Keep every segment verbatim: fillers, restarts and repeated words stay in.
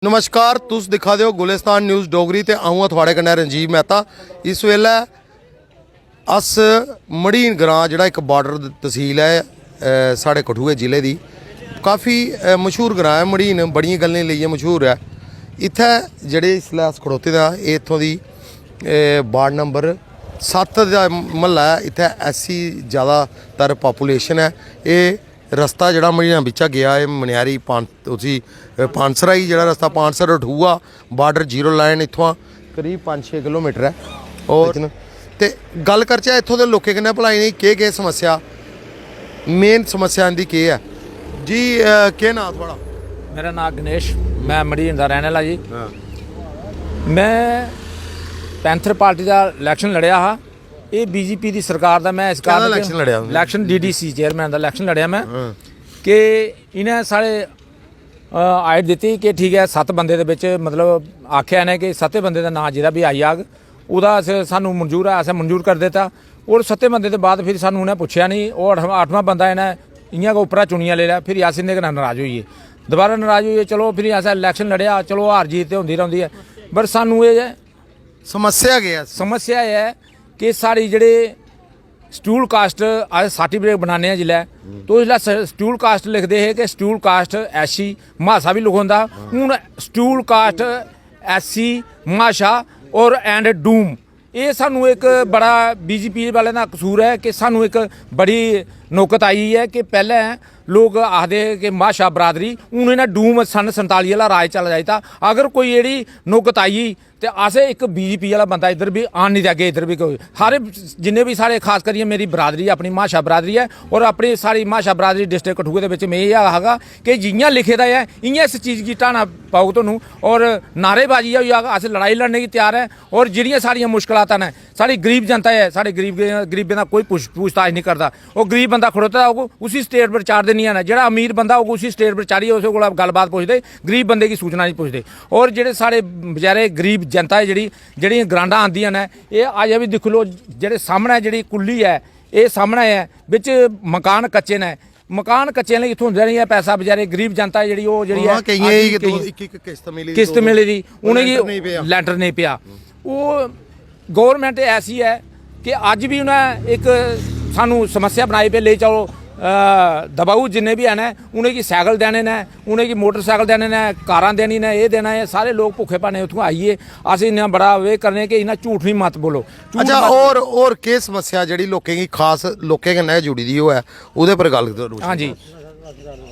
नमस्कार, तुस दिक्खा दे ओ गुलिस्तान न्यूज़ डोगरी ते अ'ऊं आं थुआढ़े कन्नै रंजीव मेहता। इस बेल्लै अस मड़ीन ग्रांऽ, जेह्ड़ा इक बॉर्डर तसील ऐ, अ, साढ़े कठुए जिले दी, काफी, अ, मशहूर ग्रांऽ ऐ मड़ीन, बड़ियें गल्लें लेइयै मशहूर ऐ। इत्थै जेह्ड़े इसलै अस खड़ोते दे आं, एह् इत्थूं दी, अ, वार्ड नंबर सत्त दा म्हल्ला ऐ। इत्थै ऐसी ज़्यादातर पॉपुलेशन ऐ। एह् रस्ता जेह्ड़ा मड़ीना बिच्चा गेआ, एह् मनेआरी पान-, उसी, अ, पानसरा गी जेह्ड़ा रस्ता, पानसर रठुआ बॉर्डर, जीरो लाइन इत्थुआं करीब पंज छे किलोमीटर ऐ। और ते गल्ल करचै इत्थूं दे लोकें कन्नै, भला इ'नेंगी केह् केह् समस्या, मेन समस्या इं'दी केह् ऐ? जी, अ, केह् नांऽ थुआढ़ा? मेरा नांऽ गणेश, मैं मड़ीन दा रैह्ने आह्ला जी। हां। मैं पैंथर पार्टी दा इलैक्शन लड़ेआ हा। एह् बीजेपी दी सरकार दा मैं इस कैह्दा कारण इलैक्शन लड़ेआ तुसें? इलैक्शन डीडीसी चेयरमैन दा इलैक्शन लड़ेआ मैं। हां। कि इ'नें साढ़े, अ, आइड दित्ती कि ठीक ऐ, सत्त बंदे दे बिच, मतलब, आखेआ इ'नें कि सत्तें बंदे दा नांऽ जेह्ड़ा बी आई जाग, ओह्दा अस, सानूं मंजूर ऐ, असें मंजूर करी दित्ता। और सत्तें बंदे दे बाद फिर सानूं उ'नें पुच्छेआ निं। और अठमां, अठमां बंदा इ'नें इ'यां गै उप्परा चुनियै लेई लेआ। फिर अस इं'दे कन्नै नराज होई गे, दोबारा नराज होई गे। चलो, फिर असें इलैक्शन लड़ेआ, चलो, हार जीत ते होंदी रौंह्दी ऐ, पर सानूं एह् समस्या केह् ऐ? समस्या एह् ऐ कि साढ़ी जेह्ड़े शेड्यूल कास्ट अस सर्टिफिकेट बनाने आं जिसलै, तो इसलै शेड्यूल कास्ट लिखदे हे कि शेड्यूल कास्ट एससी, म्हासा बी लखोंदा। हून शेड्यूल कास्ट, एससी, म्हासा और एंड डूम, एह् सानूं इक बड़ा बीजेपी वालें दा कसूर ऐ कि सानूं इक बड़ी नौकत आई ऐ कि पैह्लें लोक आखदे हे कि म्हासा बरादरी, हून इ'नें डूम सन संताली आह्ला राज चला जाई ता। अगर कोई एह्ड़ी नौकत आई ते अस इक बीजेपी आह्ला बंदा इद्धर बी आन निं देगे। इद्धर बी कोई, सारे जिन्ने बी साढ़े, खास करियै मेरी बरादरी ऐ, अपनी म्हासा बरादरी ऐ, और अपनी साढ़ी म्हासा बरादरी डिस्ट्रिक्ट कठुए दे बिच में एह् आखगा कि जि'यां लिखे दा ऐ, इ'यां इस चीज गी ढाना पौग तुहानू। और नारेबाजी होई जाग, अस लड़ाई लड़ने गी त्यार ऐ। और जेह्ड़ियां साढ़ियां मुश्कलातां न, साढ़ी गरीब जनता ऐ, साढ़े गरीब, गरीबें दा कोई पुछ-, पूछताछ निं करदा। ओह् गरीब बंदा खड़ोते दा होग, उसी स्टेज पर चाढ़दे निं हैन। जेह्ड़ा अमीर बंदा होग, उसी स्टेज पर चाढ़ियै उसदे कोला गल्लबात पुछदे, गरीब बंदे गी सूचना निं पुछदे। और जेह्ड़े साढ़े बचैरे गरीब जनता ऐ, जेह्ड़ी, जेह्ड़ियां ग्रांटां आंदियां न, एह् अजें बी दिक्खी लैओ, जेह्ड़े सामनै जेह्ड़ी कुल्ली ऐ, एह् सामनै ऐ, बिच मकान कच्चे न। मकान कच्चे आह्लें गी थ्होंदा निं ऐ पैसा, बचैरे गरीब जनता जेह्ड़ी, ओह् जेह्ड़ी ऐ, हां, केइयें अज्ज गी केइयें दो, इक इक किस्त मिली दी, किस्त दो, दो। मिली दी, ओह् उ'नेंगी लैंटर नेईं पेआ। लैंटर नेईं पेआ। ओह् गौरमेंट ऐसी ऐ कि अज्ज बी उ'नें इक सानूं समस्या बनाई पे, लेई चलो, अ, दबाऊ जिन्ने बी हैन, उ'नेंगी साइकल देने न, उ'नेंगी मोटरसाइकल देने न, कारां देनी न, एह् देना ऐ। सारे लोक भुक्खे भाने उत्थुआं आइयै, अस इन्ना बड़ा एह् करने कि इन्ना झूठ निं मत बोलो। झूठ अच्छा, मत और और केह् समस्या जेह्ड़ी लोकें गी, खास लोकें कन्नै जुड़ी दी होऐ, ओह्दे पर गल्ल करो। हां जी,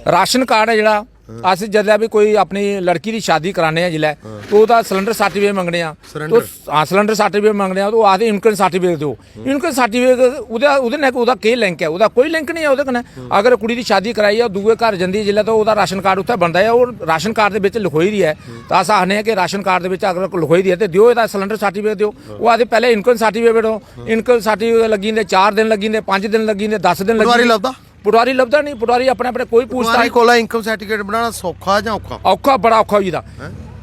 राशन कार्ड ऐ जेह्ड़ा, अस जिसलै बी कोई अपनी लड़की दी शादी कराने आं जिसलै, तो ओह्दा सिलेंडर सर्टिफिकेट मंगने आं। सिलेंडर। तो हां, सिलेंडर सर्टिफिकेट मंगने आं, तो ओह् आखदे इनकम सर्टिफिकेट देओ। इनकम सर्टिफिकेट ओह्दा, ओह्दे ने ओह्दा केह् लिंक ऐ? ओह्दा कोई लिंक निं ऐ ओह्दे कन्नै। अगर कुड़ी दी शादी कराई ऐ, दूए घर जंदी ऐ जिसलै, तो ओह्दा राशन कार्ड उत्थै बनदा ऐ, ओह् राशन कार्ड दे बिच लखोई दी ऐ। तो अस आखने आं कि राशन कार्ड दे बिच अगर लखोई दी ऐ ते देओ, एह्दा सिलेंडर सर्टिफिकेट देओ। ओह् आखदे पैह्लें इनकम सर्टिफिकेट देओ। इनकम सर्टिफिकेट लग्गी जंदे, चार दिन लग्गी जंदे, पंज दिन लग्गी जंदे, दस दिन लग्गी पटवारी जंदे। लभदा? पटवारी लभदा निं। पटवारी अपने अपने कोई पटवारी पूछताछ। कोला इनकम सर्टिफिकेट बनाना सौखा जां औखा? औखा, बड़ा औखा होई गेदा।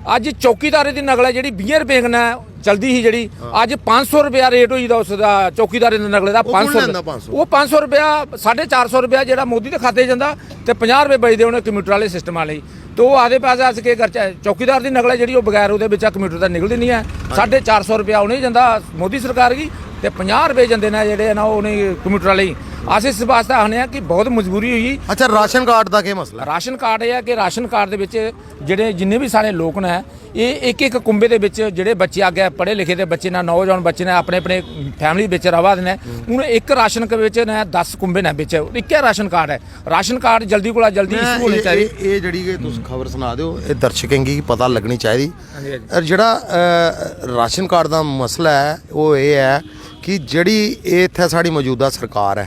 अज्ज चौकीदारे दी नकल ऐ जेह्ड़ी, बीहें रपें कन्नै चलदी ही जेह्ड़ी, अज्ज पंज सौ रपेआ रेट होई गेदा उसदा, चौकीदारे दे नकले दा। ओह् कु'न पंज सौ लैंदा पंज सौ? ओह् पंज सौ रपेआ, साढ़े चार सौ रपेआ जेह्ड़ा मोदी दे खाते च जंदा, ते पंजाह् रपेऽ बचदे उ'नें कंप्यूटर आह्ले सिस्टम आह्ले गी। ते ओह् आखदे, "पैसे अस केह् करचै?" चौकीदार दी नकल ऐ जेह्ड़ी, ओह् बगैर ओह्दे बिच्चा कंप्यूटर दा निकलदी निं ऐ। साढ़े चार सौ रपेआ उ'नेंगी जंदा मोदी सरकार गी, ते पंजाह् रपेऽ जंदे न जेह्ड़े न, ओह् उ'नेंगी कंप्यूटर आह्ले गी। अस इस बास्तै आखने आं कि बहुत मजबूरी होई गेई। अच्छा, राशन कार्ड दा केह् मसला ऐ? राशन कार्ड एह् ऐ कि राशन कार्ड दे बिच जेह्ड़े जिन्ने बी साढ़े लोक न, एह् इक इक कुंबे दे बिच जेह्ड़े बच्चे अग्गें पढ़े लिखे दे बच्चे न, नौजवान बच्चे न, अपने अपने फैमिली बिच र'वा दे न। हून इक राशन के बिच न दस कुंबे न बिच, इक्कै राशन कार्ड ऐ। राशन कार्ड जल्दी कोला जल्दी में इशू होने एह्- चाहिदे। एह् एह् जेह्ड़ी कि तुस खबर सना दे ओ, एह् दर्शकें गी पता लग्गनी चाहिदी। हां जी, हां जी। और जेह्ड़ा, अ, राशन कार्ड दा मसला ऐ, ओह् एह् ऐ कि जेह्ड़ी एह् इत्थै साढ़ी मौजूदा सरकार ऐ,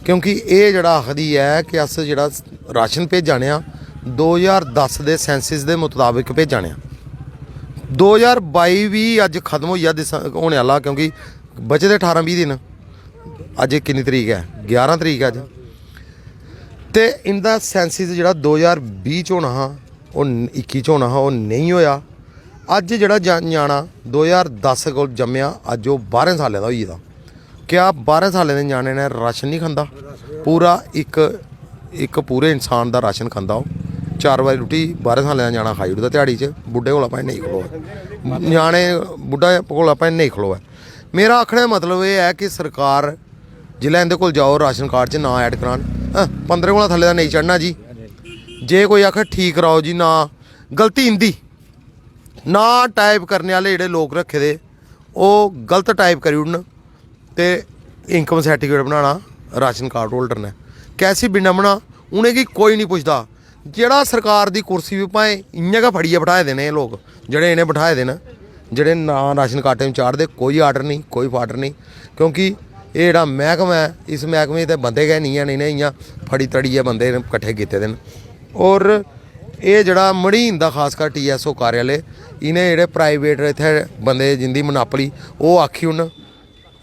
क्योंकि एह् जेह्ड़ा आखदी ऐ कि अस जेह्ड़ा राशन भेजा ने आं, दो ज्हार दस दे सेंसस दे मताबक भेजा ने आं। दो ज्हार बाई बी अज्ज खत्म होई गेआ, दिस-, होने आह्ला, क्योंकि बचे दे ठारां बीह् दिन। अज्ज किन्नी तरीक ऐ? ग्यारह तरीक ऐ अज्ज। ते इं'दा सेंसस जेह्ड़ा दो ज्हार बीह् च होना हा, ओह् न-, इक्की च होना हा, ओह् नेईं होएआ। अज्ज जेह्ड़ा जा-, ञ्याणा दो ज्हार दस कोल जम्मेआ, अज्ज ओह् बाह्रें साल्लें दा होई गेदा। क्या बाह्रें साल्लें दे ञ्याणे ने राशन निं खंदा? पूरा इक, इक पूरे इंसान दा राशन खंदा ओह्। चार बारी रुट्टी बारां सालें दा ञ्याणा खाई ओड़दा ध्याड़ी च, बुड्ढे कोला भाएं नेईं खलोऐ, ञ्याणे बुड्ढा कोला भाएं नेईं खलोऐ। मेरा आखने दा मतलब एह् ऐ कि सरकार जिसलै इं'दे कोल जाओ राशन कार्ड च नांऽ ऐड करान, अं, पंदरें कोला थल्ले दा नेईं चढ़ना जी। जे कोई आखै ठीक कराओ जी, नांऽ गलती इं'दी, नांऽ टाइप करने आह्ले जेह्ड़े लोक रक्खे दे, ओह् गलत टाइप करी ओड़न ते इनकम सर्टिफिकेट बनाना राशन कार्ड होल्डर ने। कैसी बिन्ना बना, उ'नेंगी कोई निं पुछदा। जेह्ड़ा सरकार दी कुर्सी बी भाएं इ'यां गै फड़ियै बठाए दे न एह् लोक, जेह्ड़े इ'नें बठाए दे न, जेह्ड़े नांऽ राशन कार्डें च चाढ़दे, कोई आर्डर निं, कोई फार्डर निं, क्योंकि एह् जेह्ड़ा मैह्कमा ऐ, इस मैह्कमे च ते बंदे गै निं हैन, इ'नें इ'यां फड़ी तड़ियै बंदे इ'नें कट्ठे कीते दे न। होर एह् जेह्ड़ा मढ़ीन दा खासकर टी एस ओ कार्यालय, इ'नें जेह्ड़े प्राइवेट इत्थै बंदे जिंदी मनापली, ओह् आखी ओड़न,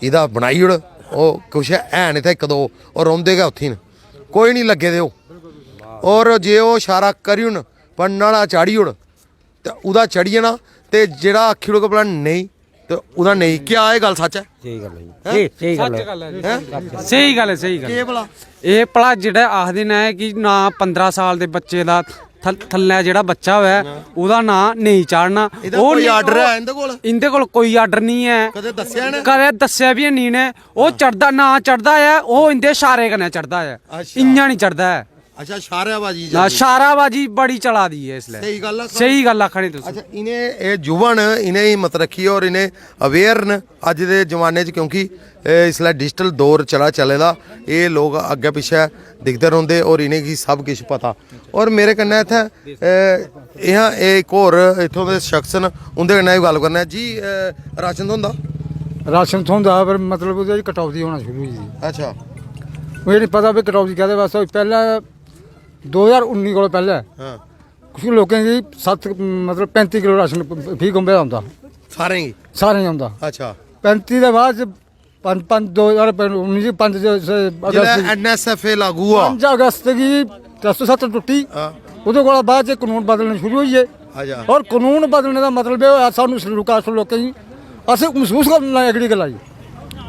"एह्दा बनाई ओड़।" ओह् कुछ हैन इत्थै इक दो, ओह् रौंह्दे गै उत्थै न, कोई निं लग्गे दे ओह्। होर जे ओह् इशारा करी ओड़न, "पर न्हाड़ा चाढ़ी ओड़", ते ओह्दा चढ़ी जाना। ते जेह्ड़ा आखी ओड़ग भला नेईं, ते ओह्दा नेईं। क्या एह् गल्ल सच्च ऐ? स्हेई गल्ल ऐ जी। हैं? स्हेई, स्हेई गल्ल ऐ। हैं? स्हेई गल्ल ऐ, स्हेई गल्ल ऐ। केह् भला? एह् भला जेह्ड़ा आखदे न कि ना पंदरां साल दे बच्चे दा थल-, थल्लै जेह्ड़ा बच्चा होऐ, हां। ओह्दा नांऽ नेईं चाढ़ना। एह्दा ओह् कोई नेईं, आर्डर ओह् ऐ इं'दे कोल? इं'दे कोल कोई आर्डर निं ऐ। कदें दस्सेआ इ'नें? कदें दस्सेआ बी हैनी इ'नें। ओह् हां। चढ़दा, नांऽ चढ़दा ऐ, ओह् इं'दे इशारे कन्नै चढ़दा ऐ। अच्छा। इ'यां निं चढ़दा ऐ। अच्छा, शाराबाजी ना, चलदी। शाराबाजी बड़ी चला दी ऐ इसलै। स्हेई गल्ल ऐ, स्हेई गल्ल आखा ने तुस। अच्छा, इ'नें, एह् युवा न, इ'नें हिम्मत रक्खी और इ'नें अवेयर न अज्ज दे जमाने च, क्योंकि एह् इसलै डिजिटल दौर चला, चले दा। एह् लोक अग्गें पिच्छें दिखदे रौंह्दे और इ'नेंगी सब किश पता। और मेरे कन्नै इत्थै, एह्, एह्, एह् इक होर इत्थूं दे शख्स न, उं'दे कन्नै बी गल्ल करने आं। जी, अ, राशन थ्होंदा? राशन थ्होंदा, पर मतलब ओह्दे च कटौती होना शुरू होई गेदी। अच्छा। ओह् निं पता भाई कटौती कैह्दे वास्तै होई। पैह्लें दो ज्हार उन्नी कोला पैह्लें हां। कुछ लोकें गी सत्त, मतलब, पैंती किलो राशन फ्री खुंबे दा औंदा। सारें गी? सारें गी औंदा। अच्छा। पैंती दे बाद च पंज, पंज, दो ज्हार उन्नी च पंज ज-, स-, जिसलै अगस्त गी, एन एस एफ ए लागू होआ। पंज अगस्त गी त्रै सौ सत्तर टुट्टी। हां। ओह्दे कोला बाद च कनून बदलने शुरू होई गे। अच्छा। और कनून बदलने दा मतलब एह् होआ, सानूं शेड्यूल कास्ट लोकें गी असें मसूस करना एह्कड़ी गल्ला गी।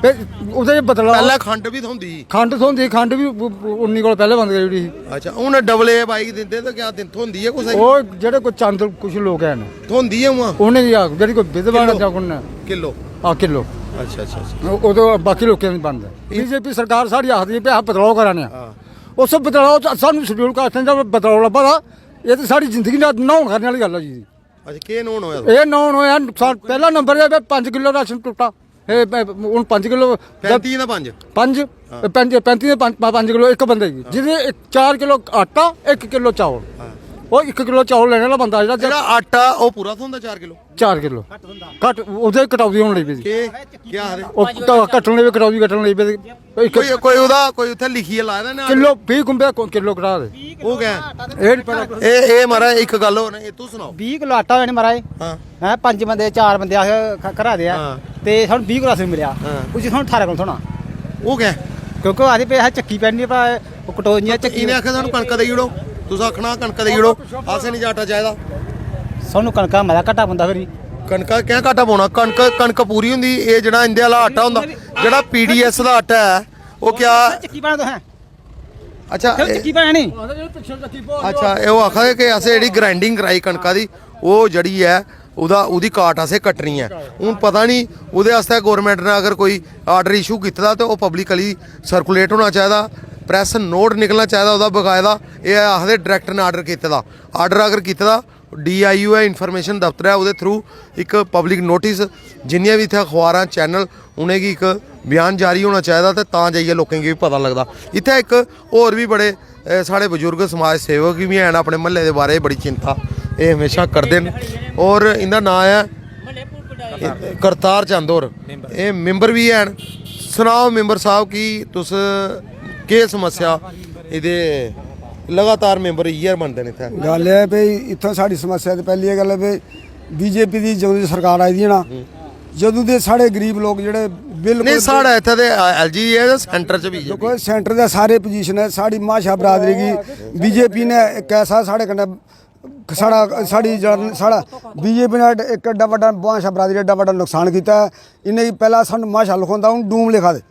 ते ओह्दे च बदलाव पैह्लें खंड बी थ्होंदी ही। खंड थ्होंदी ही, खंड बी उ-, उ-, उन्नी कोला पैह्लें बंद करी ओड़ी ही। अच्छा, हून डबल ए बाई दिंदे ते क्या दिन थ्होंदी ऐ कुसै गी? ओह् जेह्ड़े कोई चंद कुछ लोक हैन। थ्होंदी ऐ उ'आं? उ'नेंगी आख, जेह्ड़ी कोई विधवा किलो? जां कु'न ऐ। किलो? हां, किलो। अच्छा, अच्छा, अच्छा। ओह्, ओह् ते बाकी लोकें गी बंद ऐ। बी जे पी सरकार साढ़ी आखदी ऐ, "अस बदलाव करा ने आं।" हां। उस बदलाव च सानूं शेड्यूल कास्टें दा बदलाव लब्भा दा, एह् ते साढ़ी जिंदगी दा न्हौन करने आह्ली गल्ल होई गेदी। अच्छा, केह् न्हौन होआ? एह् न्हौन होआ नुकसान, पैह्ला नंबर ऐ, पंज किलो राशन टुट्टा। एह्, एह्, हून पंज किलो पैंती दा पंज? पंज, हां। पंज, पैंती दे पंज, पंज किलो इक बंदे गी। हां। जेह्दे इक, चार किलो आटा, इक किलो चावल। हां। ओह् इक किलो चावल लैने आह्ला बंदा जेह्ड़ा जेह्ड़ा आटा, ओह् पूरा थ्होंदा चार किलो? चार किलो। घट्ट, ओह्दे कटौती होन लगी पेदी। केह्? केह् आखदे? ओह् घट-, घटन लगी पे, कटौती घटन लगी पेदी। इक कोई, कोई ओह्दा, कोई उत्थै लिखियै लाए दा ना? किलो बीह् खुंबे को-, किलो कढा दे। ओह् गै। एह् निं पता। एह्, एह् महाराज इक गल्ल होर, एह् तुस सनाओ। बीह् किलो आटा होना महाराज। हां। हैं, पंज बंदे, चार बंदे अस ख-, घरा दे आ। हां। ते सानूं बीह् किलो राशन मिलेआ। हां। उसी सानूं ठारां किलो थ्होना। ओह् गै। क्योंकि ओह् आखदे पे असें चक्की पैनी, भला ओह् कटोरियां चक्की इ'नें आखेआ सानूं कणक देई ओड़ो। तुस आखना कणक देई ओड़ो, असें निं आटा चाहिदा। सानूं कनका मता घाटा पौंदा फिर। कनका क्या घाटा पौना? कनक, कनक पूरी होंदी। एह् जेह्ड़ा इं'दे आह्ला आटा होंदा, जेह्ड़ा पी डी एस दा आटा ऐ, ओह् क्या? चक्की पाना तुसें? अच्छा, चलो, एह् चक्की पाना नहीं। अच्छा, एह् ओह् आखा दे कि असें जेह्ड़ी ग्राइंडिंग कराई कनका दी, ओह् जेह्ड़ी ऐ, ओह्दा, ओह्दी काट असें कट्टनी ऐ। हून पता निं ओह्दे आस्तै गौरमैंट ने अगर कोई आर्डर इशू कीते दा ते ओह् पब्लिकली सर्कुलेट होना चाहिदा, प्रैस नोट निकलना चाहिदा ओह्दा बकायदा। एह् आखदे डायरैक्टर ने आर्डर कीते दा, आर्डर अगर कीते दा, डी आई यू ऐ, इंफॉर्मेशन दफ्तर ऐ, ओह्दे थ्रू इक पब्लिक नोटिस, जिन्नियां बी इत्थै अखबारां, चैनल, उ'नेंगी इक बयान जारी होना चाहिदा ते तां जाइयै लोकें गी बी पता लगदा। इत्थै इक होर बी बड़े, अ, साढ़े बजुर्ग समाज सेवक बी हैन, अपने म्हल्ले दे बारे च बड़ी चिंता एह् म्हेशां करदे न। होर इं'दा नांऽ ऐ करतार चंद होर, एह् मैंबर बी हैन। सनाओ मैंबर साह्ब कि तुस केह् समस्या एह्दे लगातार मैंबर इ'यै बनदे न इत्थै। गल्ल एह् ऐ भई इत्थै साढ़ी समस्या ते पैह्ली एह् गल्ल ऐ भई बी जे पी दी जदूं दी सरकार आई दी ऐ ना, हम्म। जदूं दे साढ़े गरीब लोक जेह्ड़े बिल्कुल नहीं, साढ़े इत्थै ते एल जी ऐ ते सेंटर च बी जे पी। दिक्खो, सेंटर दे सारे पोजीशन ऐ, साढ़ी महाशा बरादरी गी बी जे पी ने इक ऐसा साढ़े कन्नै, साढ़ा, साढ़ी जन-, साढ़ा बी जे पी ने इक एड्डा बड्डा, महाशा बरादरी एड्डा बड्डा नुकसान कीता ऐ। इ'नें गी पैह्लें सानूं महाशा लखोंदा, हून डूम लिखा दे।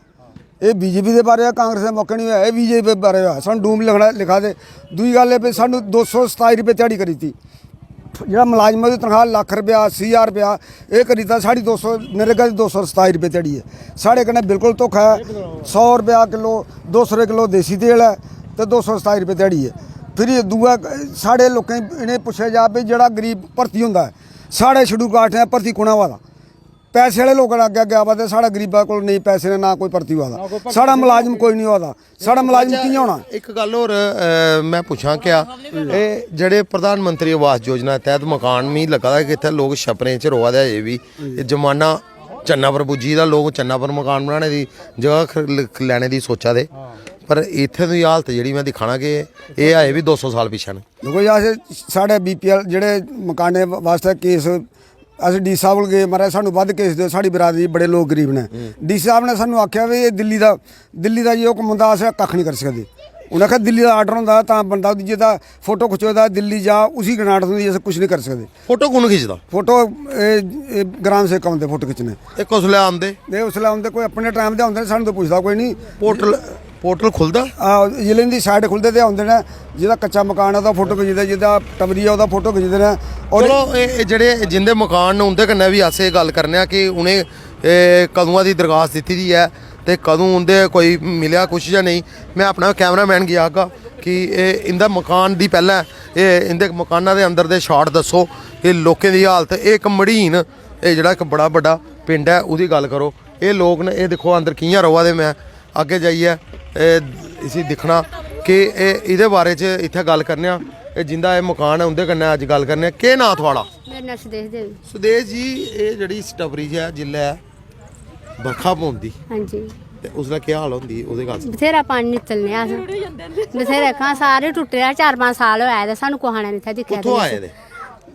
एह् बीजेपी दे बारे च, कांग्रेस दे मौके निं होआ, एह् बीजेपी दे बारे च होआ। सानूं डूम लिखना, लिखा दे। दूई गल्ल एह् भी सानूं दो सौ सताई रपेऽ ध्याड़ी करी दित्ती। जेह्ड़ा मलाजम ऐ, ओह्दी तनखाह् लक्ख रपेआ, अस्सी ज्हार रपेआ, एह् करी दित्ता। साढ़ी दो सौ, नरेगा दी दो सौ सताई रपेऽ ध्याड़ी ऐ। साढ़े कन्नै बिल्कुल धोखा ऐ। सौ रपेआ किलो, दो सौ रपेऽ किलो देसी तेल ऐ ते दो सौ सताई रपेऽ ध्याड़ी ऐ। फिर दूआ, साढ़े लोकें गी इ'नें पुच्छेआ जा भी जेह्ड़ा गरीब भर्ती होंदा ऐ, साढ़े scheduled caste ने भर्ती कु'न होआ दा? पैसे आह्ले लोक अग्गें अग्गें आवा दे, साढ़ा गरीबा कोल नेईं पैसे न, ना कोई भर्ती होआ दा, साढ़ा मुलाजम कोई निं होआ दा, साढ़ा मुलाजम कि'यां होना? इक गल्ल होर, अ, में पुच्छां, क्या एह् जेह्ड़े प्रधानमंत्री आवास योजना तैह्त मकान, मी लग्गा दा कि इत्थै लोक छप्परें च रोआ दे अजें बी, एह् जमाना चन्ना पर पुज्जी दा, लोक चन्ना पर मकान बनाने दी जगह ख-, ल-, लैने दी सोचा दे, पर इत्थै दी हालत जेह्ड़ी में दिक्खा ना कि एह् अजें बी दो सौ साल पिच्छें न। दिक्खो जी, अस, साढ़े बीपीएल जेह्ड़े मकानें बास्तै केस, अस डी साहब कोल गे, "महाराज, सानूं बद्ध केस देओ, साढ़ी बरादरी बड़े लोक गरीब न।" डी साहब ने सानूं आखेआ भी एह् दिल्ली दा, दिल्ली दा जे हुकम होंदा, अस कक्ख निं करी सकदे। उ'नें आखेआ, "दिल्ली दा आर्डर होंदा तां बनदा, जेह्दा फोटो खिच्चोए दा दिल्ली जा, उसी ग्रांट थ्होंदी, अस कुछ निं करी सकदे।" फोटो कु'न खिचदा? फोटो एह्, एह् ग्राम सेवक औंदे फोटो खिच्चने। एह् कुसलै औंदे? एह् उसलै औंदे, कोई अपने टाइम दे औंदे न, सानूं ते पुछदा कोई निं। पोर्टल, पोर्टल खु'लदा? हां, जिसलै इं'दी साइड खु'लदे ते औंदे न, जेह्दा कच्चा मकान ऐ ओह्दा फोटो खिचदे, जेह्दा टबरी ऐ ओह्दा फोटो खिचदे न। और चलो, एह्, एह् जेह्ड़े, जिं'दे मकान न, उं'दे कन्नै बी अस एह् गल्ल करने आं कि उ'नें, एह्, कदूं दी दरखास्त दित्ती दी ऐ ते कदूं उं'दे कोई मिलेआ कुछ जां नेईं। में अपना कैमरामैन गी आखगा कि एह् इं'दा मकान दी पैह्लें, एह् इं'दे मकाना दे अंदर दे शाट दस्सो, एह् लोकें दी हालत, एह् इक मड़ीन, एह् जेह्ड़ा इक बड़ा बड्डा पिंड ऐ, ओह्दी गल्ल करो। एह् लोक न, एह् दिक्खो अंदर कि'यां र'वा दे। में अग्गें जाइयै एह् इसी दिक्खना कि एह्, एह्दे बारे च इत्थै गल्ल करने आं। एह् जिं'दा एह् मकान ऐ, उं'दे कन्नै अज्ज गल्ल करने आं। केह् नांऽ थुआढ़ा? मेरा नांऽ सुदेश देवी। सुदेश जी, एह् जेह्ड़ी इस टपरी च ऐ, जिसलै बरखा पौंदी हां जी। ते उसलै केह् हाल होंदी, ओह्दे गल्ल सनाओ। बथ्हेरा पानी निकलने अस। बथ्हेरे खां सारे टुट्टे दे, चार पंज साल होए दे, सानूं कुसै ने निं इत्थै दिक्खेआ। कुत्थुं आए दे?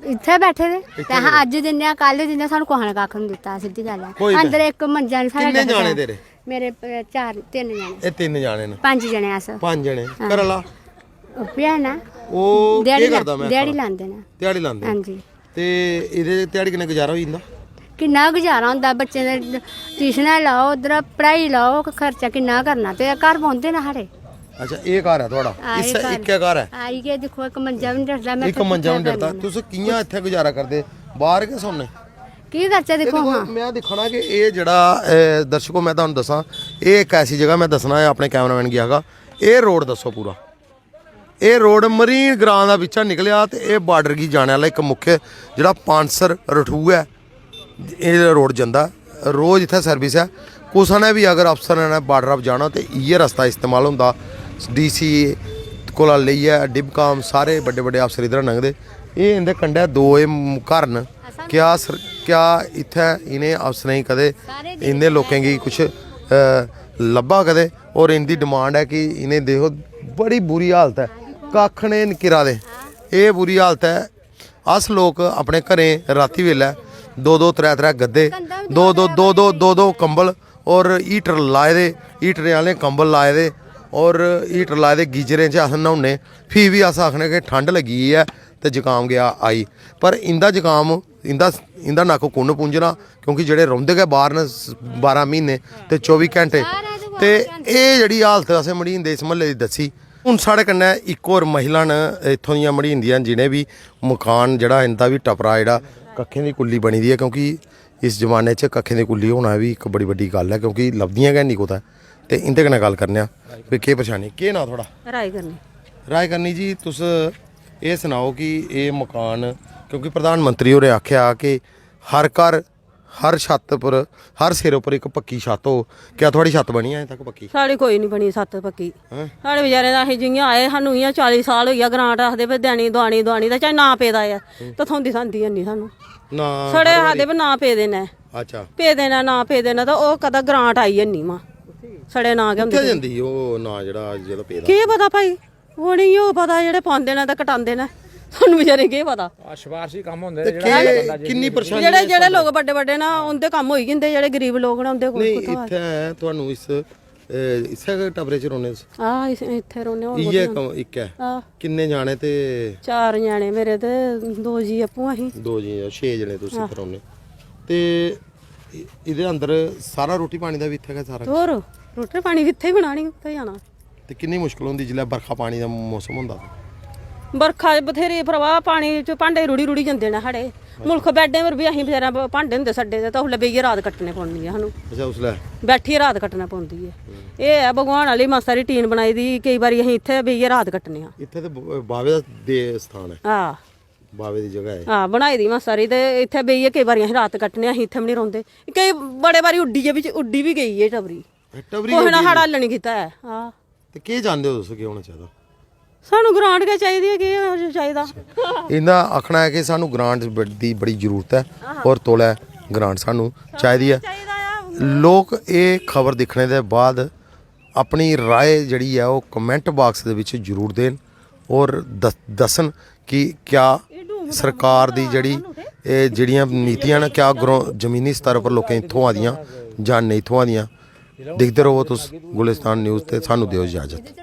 इत्थै बैठे दे। इत्थै ते असें बैठे। अज्ज दिन्ने आं, कल दिन्ने आं, सानूं कुसै ने कक्ख निं दित्ता, सिद्धी गल्ल ऐ। कोई अंदर गल्ल। इक मंजा निं साढ़ा किन्ने लग्गे दा। जाने तेरे? मेरे, अ, चार, तिन्न जने। एह् तिन्न जाने न। पंज जने अस। पंज जने। हां। घरै आह्ला? ओह् बी है ना। ओह् ध्याड़ी केह् ला-, करदा मैं ध्याड़ी आखा? लांदे न। ध्याड़ी लांदे न। हां जी। ते एह्दे ध्याड़ी कन्नै गुजारा होई जंदा? किन्ना गुजारा होंदा, बच्चें दे ट्यूशनां लाओ, उद्धरा पढ़ाई लाओ, खर्चा किन्ना करना, ते घर बौंह्दे न साढ़े। अच्छा, एह् घर ऐ थुआढ़ा? हां, इस्सै एह् घर। इक्कै घर ऐ? हां, इ'यै दिक्खो, इक मंजा बी निं डरदा, में इक इत्थै मंजा बी निं कुत्थै डरदा। बौह्ना? तुस कि'यां इत्थै गुजारा करदे? बाह्र गै सौन्ने? केह् करचै, एह् दिक्खो दिक्खो, हां। में दिक्खना कि एह् जेह्ड़ा, ए, दर्शको, में तुहानू दस्सां, एह् इक ऐसी जगह में दस्सना ऐ, अपने कैमरामैन गी आखगा, एह् रोड दस्सो पूरा। एह् रोड मरीन ग्रां दा बिच्चा निकलेआ ते एह् बार्डर गी जाने आह्ला इक मुख्य जेह्ड़ा पानसर रठू ऐ, एह् रोड जंदा। रोज इत्थै सर्विस ऐ। कुसै ने बी अगर अफसर ने बार्डर पर जाना ते इ'यै रस्ता इस्तेमाल होंदा। डीसी कोला लेइयै डिबकाम सारे बड्डे बड्डे अफसर इद्धरा लंघदे। एह् इं'दे कंढै दो एह् म-, घर न। क्या सर-, क्या इत्थै इ'नें अफसरें गी कदें इं'दे लोकें गी कुछ, अ, लब्भा कदें? और इं'दी डिमांड ऐ कि इ'नें देखो बड़ी बुरी हालत ऐ, कक्ख ने निं किरा दे। एह् बुरी हालत ऐ। अस लोक अपने घरें रातीं बेल्लै दो दो त्रै त्रै गद्दे, दो दो, दो दो, दो दो कंबल और हीटर लाए दे, हीटरें आह्ले कंबल लाए दे और हीटर लाए दे गीजरें च अस न्हौने। फ्ही बी अस आखने कि ठंड लग्गी गेई ऐ ते जकाम गेआ आई। पर इं'दा जकाम, इं'दा, इं'दा नक्क कु'न पूंझना? क्योंकि जेह्ड़े रौंह्दे गै बाह्र न, स-, बारां म्हीने ते चौबी घैंटे। ते एह् जेह्ड़ी हालत असें मड़ीन दे इस म्हल्ले दी दस्सी। हून साढ़े कन्नै इक होर महिला न इत्थूं दियां मड़ीन दियां, जि'नें बी मकान जेह्ड़ा इं'दा बी टपरा जेह्ड़ा कक्खें दी कुल्ली बनी दी ऐ, क्योंकि इस जमाने च कक्खें दी कुल्ली होना बी इक बड़ी बड्डी गल्ल ऐ, क्योंकि लभदियां गै निं कुतै। ते इं'दे कन्नै गल्ल करने आं कि केह् परेशानी, केह् नांऽ थुआढ़ा? राय करनी। राय करनी जी, तुस एह् सनाओ कि एह् मकान, क्योंकि प्रधानमंत्री होरें आखेआ कि हर घर, हर छत्त पर, हर सिर उप्पर इक पक्की छत्त हो। क्या थुआढ़ी छत्त बनी ऐ अजें तक पक्की? साढ़ी कोई निं बनी छत्त पक्की। हैं? साढ़े बेचारे दा असें जि'यां आए, सानूं इ'यां चाली साल होई गेआ, ग्रांट आखदे भी देनी, दोआनी, दोआनी, ते चाहे नांऽ पेदा ऐ, ते थ्होंदी, थ्होंदी हैनी सानूं। नांऽ साढ़े हर आखदे बारी। भी नांऽ पेदे न। अच्छा। पेदे न, नांऽ पेदे न, ते ओह् कदें ग्रांट आई हैनी मां। साढ़े नांऽ गै होंदे कुत्थै पेदे। जंदी ओह् नांऽ जेह्ड़ा, जेह्ड़ा पेदा? केह् पता भाई, उ'नेंगी ओह् पता जेह्ड़े पांदे न ते कटांदे न, सानूं बेचारें केह् पता। आ, सफारशी कम्म होंदे ते न, जेह्ड़ा केह्, बंदा जे किन्नी परेशानी जेह्ड़े, जेह्ड़े लोक बड्डे बड्डे न, उं'दे कम्म होई जंदे, जेह्ड़े गरीब लोक न, उं'दे कोल नेईं, कुत्थुआं? इत्थै तुहानू इस, ए, इस्सै गै टब्बरे च रौह्ने तुस? हां, इस, इत्थै रौह्ने, होर इ'यै कुत्थै कम्म इक ऐ? हां। किन्ने ञ्याणे ते? चार ञ्याणे मेरे ते दो जी आपूं असीं। दो जी, छे जने तुस हां। इत्थै रौह्ने। ते इ-, एह्दे अंदर सारा रोटी पानी दा बी इत्थै गै सारा किश? होर? रोटी पानी इत्थै ही बनानी, कुत्थै जाना? ते किन्नी मुश्कल होंदी जिसलै बरखा पानी दा मौसम होंदा? बरखा च बथेरे प्रवाह, पानी च भांडे रुढ़ी रुढ़ी जंदे न साढ़े। मुल्ख बैडें पर बी असें बचैरे भांडे होंदे छड्डे दे, तां उसलै बेहियै रात कट्टने पौंदी ऐ सानूं। अच्छा, उसलै बैठियै रात कट्टना पौंदी ऐ। एह् ऐ भगवान आह्ली मासा हारी टीन बनाई दी, केईं बारी असें इत्थै बेहियै रात कट्टने आं। इत्थै ते ब- बावे दा दे स्थान ऐ, हां। बावे दी जगह ऐ। हां, बनाई दी मासा हारी, ते इत्थै बेहियै केईं बारी असें रात कट्टने आं, असें इत्थै बी निं रौंह्दे। केईं बड़े बारी उड्डियै बिच उड्डी बी गेई ऐ टबरी। टबरी कुसै ने उड्डी साढ़ा हल्ल निं कीता ऐ। हां। ते केह् चांह्दे ओ तुस, केह् होना चाहिदा? सानूं ग्रांट गै चाहिदी ऐ, केह् चाहिदा? इंदा आखना ऐ कि सानूं ग्रांट दी बड़ी जरूरत ऐ और तौले ग्रांट सानूं चाहिदी ऐ। लोक एह् खबर दिक्खने दे बाद अपनी राय जेह्ड़ी ऐ ओह् कमेंट बाक्स दे बिच जरूर देन और दस- दस्सन कि क्या सरकार दी जेह्ड़ी एह् जेह्ड़ियां नीतियां न, क्या ग्रो- जमीनी स्तर पर लोकें गी थ्होआ दियां जां नेईं थ्होआ दियां। दिखदे र'वो तुस गुलिस्तान न्यूज़ ते सानूं देओ इजाज़त।